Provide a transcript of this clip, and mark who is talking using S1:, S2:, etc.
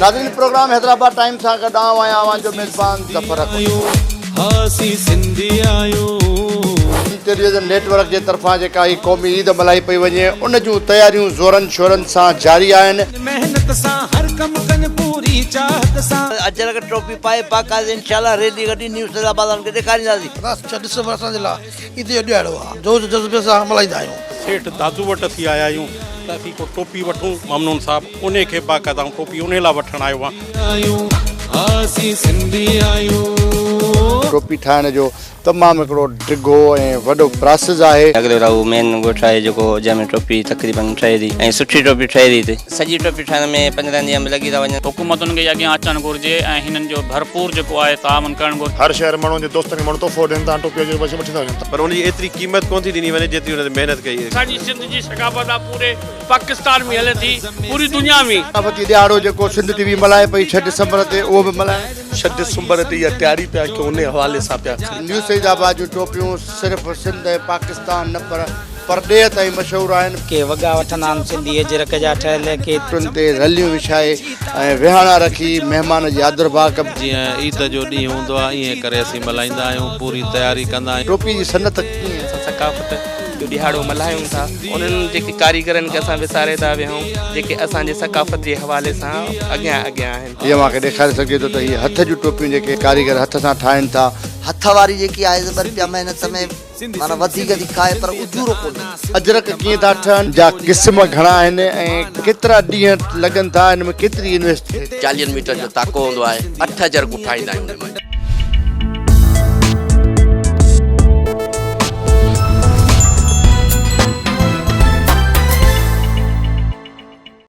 S1: ناظرين programme Hyderabad time سان گڏ آئون آهيان اوهان جو ميزبان ظفر حق. ٽيليويزن نيٽ ورڪ جي طرفان جيڪا هي قومي عيد ملهائي پئي وڃي ان جون تياريون زورن شورن سان جاري آهن.
S2: محنت سان هر ڪم ڪن پوري چاهت سان.
S3: اجرڪ ٽوپي پائي باقاعده انشاء الله ريلي ڪڍي نيو سيد آباد وارن کي ڏيکارينداسين.
S4: بس ڇهه ڊسمبر اسان جي لاء عيد جو ڏهاڙو آهي جوش جذبي سان ملهائيندا آهيون.
S5: سيٺ دادو وٽ اسين آيا آهيون ته اسين ڪو ٽوپي وٺون ممنون صاحب انهي کي باقاعده آئون ٽوپي انهي لاء وٺڻ آيو آهيان.
S1: ٽوپي ٺاهڻ جو تمام هڪڙو ڊگهو ۽ وڏو پراسز آهي.
S6: اڳلو راهو مين ڳوٺ آهي جيڪو جنهن ۾ ٽوپي تقريبن ٺهي ٿي ۽ سٺي ٽوپي ٺهي ٿي هتي. سڄي ٽوپي ٺاهڻ ۾ 15 ڏينهن به لڳي ٿا وڃن.
S7: حڪومتن کي اڳيان اچڻ گهرجي ۽ هنن جو ڀرپور جيڪو آهي تعاون ڪرڻ گهرجي.
S8: هر شهر ماڻهن جي دوستن کي ماڻهو تحفو ڏين ٿا ٽوپي اجرڪ وٺي ٿا وڃن.
S9: پر ان جي ايتري قيمت ڪونه ٿي ڏني وڃي جيتري ان تي محنت ڪئي.
S10: اسان جي سنڌ جي ثقافت آ پوري پاڪستان ۾ هلي ٿي پوري دنيا ۾.
S1: ثقافتي ڏهاڙو جيڪو سنڌ ٽي وي ملهائي پئي ڇهه ڊسمبر تي اهو به ملهائڻ.
S11: ڇهه ڊسمبر تي اها تياري پيا ڪيون انهي حوالي سان پيا کڻي.
S1: نيو سعيد آباد جون ٽوپيون صرف سنڌ ۽ پاڪستان نه پر پرڏيهه تائين مشهور آهن.
S12: ڪي وڳا وٺندا آهن سنڌي اجرڪ جا ٺهيل ڪي.
S1: ٽن تي رليون وڇائي ۽ ويهاڻا رکي مهمان جي آڌرڀاء ڪبي.
S9: جيئن عيد جو ڏينهن هوندو آهي ائين ڪري اسين ملهائيندا آهيون پوري تياري ڪندا آهيون.
S1: ٽوپي جي صنعت ڪيئن.
S13: اسان ثقافت جو ڏهاڙو ملهايون ٿا انهن جيڪي ڪاريگرن کي اسان وساري ٿا ويهون جيڪي اسان جي ثقافت جي حوالي سان اڳيان اڳيان آهن.
S1: هي اوهان کي ڏيکاري سگهجي ٿو ته هي هٿ جون ٽوپيون جيڪي ڪاريگر هٿ سان ٺاهين ٿا.
S3: هٿ واري جيڪي آهي سو ٻه رپيا محنت ۾ معنيٰ وڌيڪ ٿي کائي پر اجورو ڪونهي.
S1: اجرڪ ڪيئن ٿا ٺهن جا قسم گهڻا آهن ۽ ڪيترا ڏينهن لڳن ٿا ان ۾ ڪيتري انويسٽ ٿئي ٿي.
S14: چاليهن ميٽرن جو تاڪو هوندو آهي اٺ اجرڪون ٺاهيندا آهيون ان ۾.